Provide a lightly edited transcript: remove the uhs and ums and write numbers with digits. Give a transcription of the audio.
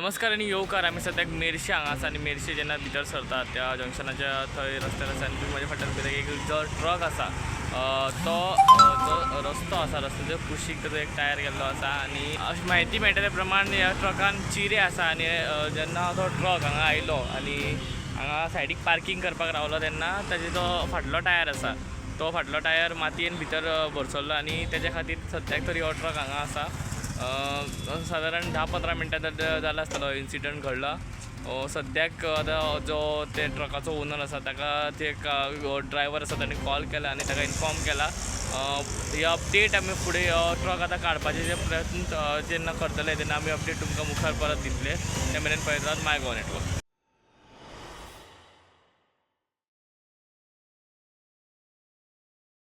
नमस्कार आनी येवकार. आमी सद्याक मेरशे हांगा आसा आनी मेरशे जेन्ना भितर सरतात त्या जंक्शनाच्या थंय रस्त्यार आसा आनी म्हज्या फाटल्यान पळयता एक जो ट्रक आसा, तो जो रस्तो आसा, रस्त्याच्या कुशीक ताजो एक टायर गेल्लो आसा. आनी अशी म्हायती मेळटा त्या प्रमाण ह्या ट्रकान चिरे आसा आनी जेन्ना तो ट्रक हांगा आयलो आनी हांगा सायडीक पार्कींग करपाक रावलो तेन्ना ताजो जो फाटलो टायर आसा तो फाटलो टायर मातयेन भितर भरसल्लो आनी तेज्या खातीर सद्याक तरी हो ट्रक हांगा आसा. सादारण 10-15 मिनटां जाला आसतलो इन्सिडंट घडला. सद्याक आतां जो ते ट्रकाचो ओनर आसा ताका ते ड्रायवर आसा ताणें कॉल केला आनी ताका इन्फॉर्म केला. ही अपडेट आमी फुडें हो ट्रक आतां काडपाचे जे प्रयत्न जेन्ना करतले तेन्ना आमी अपडेट तुमकां मुखार परत दितले. ते मेरेन पळयत रावात माय गोवा नेटवर्क.